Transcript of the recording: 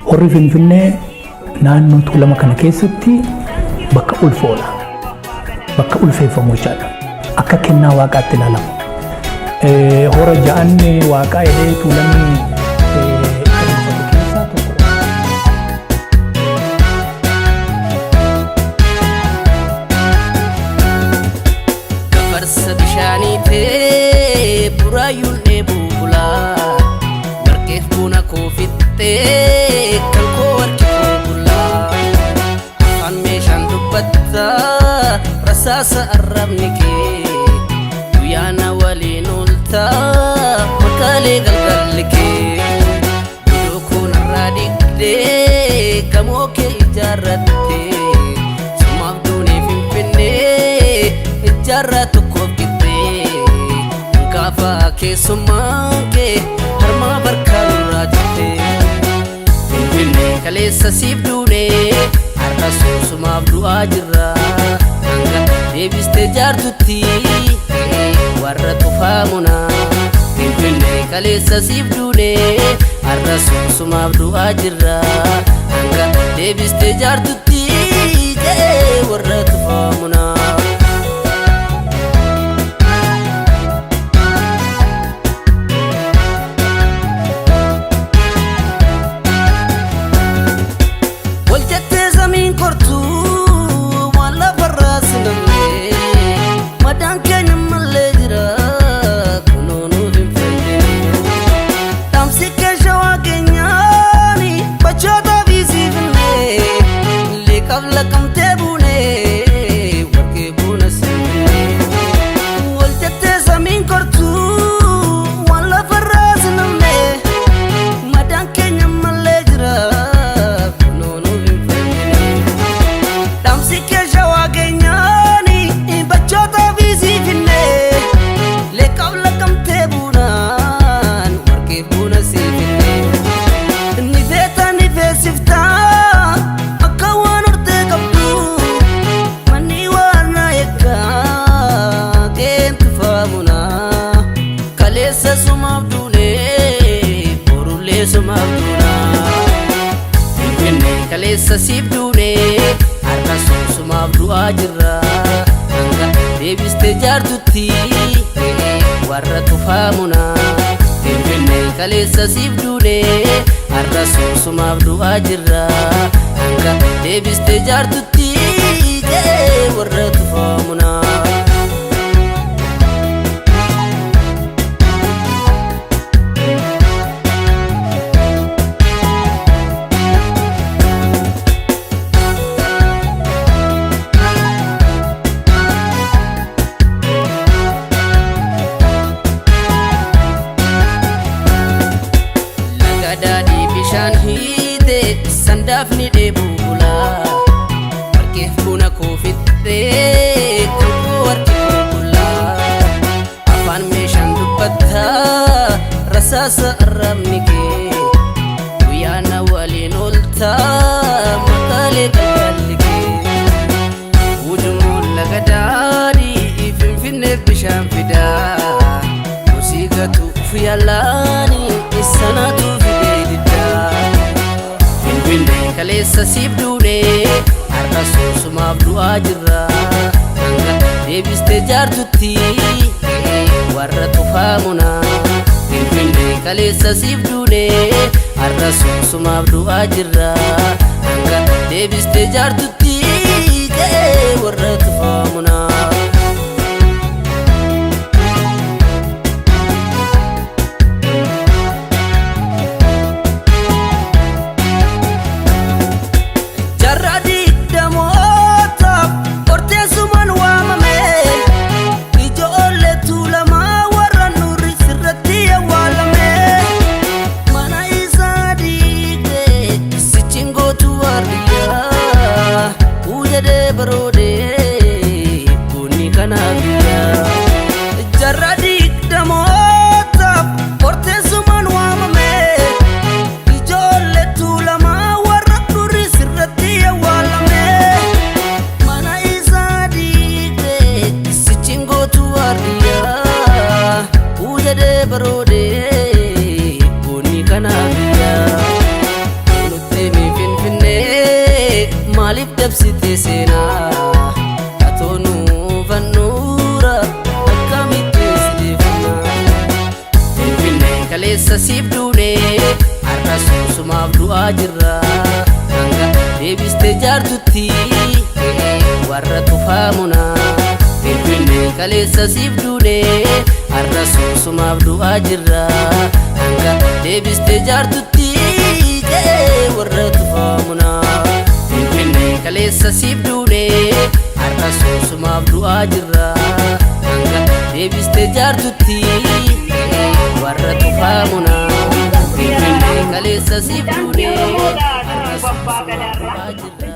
Horri Finfinnee naannoo Tuulama kana keessatti bakka ulfoodha. Bakka ulfeeffamu jechaadha. Akka kennaa waaqaatti ilaalama. Hora ja'an waaqaa jedhee Tuulamni kan uffatu keessaa tokko. Gafarsa bishaanii ta'ee buraayyuun dheebuu bulaa warqeef buna koo fixxee kan koo warqi koo bulaa afaan meeshaan dubbatta rasaasa arrabni kee guyyaana waliin oolta makaalee galgalli kee godoo koo narraa digdee gamoo kee ijaarratte sumaaf duunee Finfinnee ijaarraa tokkoof qixxee gaafa keessummaan kee harmaa barkaa nurraa jirte. Finfinnee kaleessa siif duunee har'a suusumaaf du'aa jirra hanga deebistee jaartutti warra tufaamunaa. Finfinnee kaleessa siif duunee har'a suusumaaf du'aa jirra hanga deebistee jaartutti warra tufaamunaa. Wal jettee samiin kortuu waan lafarraa sinamne madaan keenya mallee jira kunoo nuuf hin fayyine. Dhaamsi keessa waa keenyaani bachoota fi siifinne liqaaf laqamtee buune warqee buuna siifinne. Wal jettee samiin kortuu waan lafarraa sinamne madaan keenya mallee jira kunoo nuuf hin fayyine. Dhaamsi keessa waa keenyaani bachoota fi siifinne leeqaaf laqamtee buunaan warqee buuna siifinne. Ni feeta ni feesiftaa akka waan hortee qabdu manni waan na eeggaa qeentu faamunaa kaleessa sumaaf duunee borullee sumaaf duunaa. Finfinnee kaleessa siif duunee har'a suusumaaf du'aa jirra hanga deebistee jaartutti warra tufaamunaa. Finfinnee kaleessa siif duunee har'a suusumaaf du'aa jirra hanga deebistee jaartutti warra tufaamunaa. Laga daadhii bishaan hiite sandaafni dheebuu bulaa warqeef buna koo fixxee kan koo warqi koo bulaa afaan meeshaan dubbatta rasaasa arrabni kee guyyaana waliin oolta makaalee galgalli kee ujummoon laga daadhii Finfinneef bishaan fidaa kosii gatuuf yaalaani sanatu fidee diddaa. Finfinnee kaleessa siif duunee har'a suusumaaf du'aa jirra hanga deebistee jaartutti warra tufaamunaa. Finfinnee kaleessa siif duunee har'a suusumaaf du'aa jirra hanga deebistee jaartutti warra tufaamunaa. Jarra digdamootaaf horteessumaan waamame ijoollee Tuulamaa warra nurri sirratti awwaalame mana isaa diigdee sichiin gootu waardiyyaa uujadee baroodee goonni kanaaf biyyaa. Jarra digdamootaaf horteessumaan waamame ijoollee Tuulamaa warra nurri sirratti awwaalame mana isaa diigdee sichiin gootu waardiyyaa uujadee baroodee goonni kanaaf biyyaa. Finfinnee seenaa atoo nuufannuura akkamitti sideeffannaa. Finfinnee kaleessa siif duune, har'a suusumaaf du'aa jirra. Hanga deebistee jaartutti warra tufaamuna. Finfinnee kaleessa siif duune, har'a suusumaaf du'aa jirra. Hanga deebistee jaartutti warra tufaamuna. Finfinnee kaleessa siif duune, har'a suusumaaf du'aa jirra. Hanga deebistee jaartutti warra tufaamuna. Finfinnee kaleessa siif Daandii duune, Oromoodha har'a abbaa suusumaaf gadaarraa. du'aa jirra.